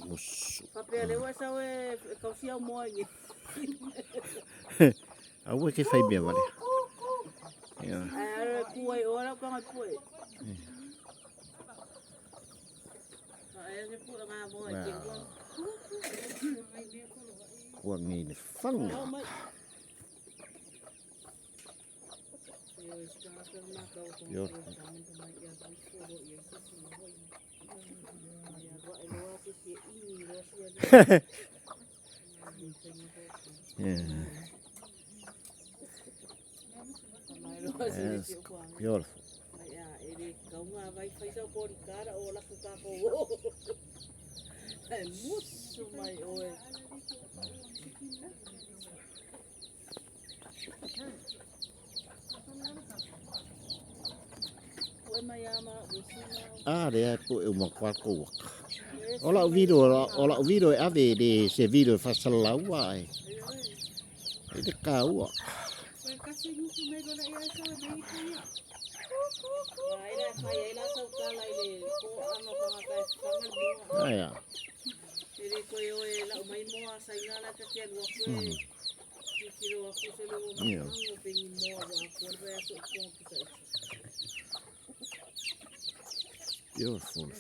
Musu. Faapea lea ua e sau e kausi au moa i Aua ke whai mea wale. Ia. Ai aro e ku ai oa lau kanga pue. Ai se pue ngā moa e te ua. Kua ngei le whanga. Beautiful. Yeah. That's beautiful. A lea po e uma kwa ko waka. O lau video, o lau video e ave le se video e whasalaua ai. E te kāua. Aia. Yeah. Beautiful.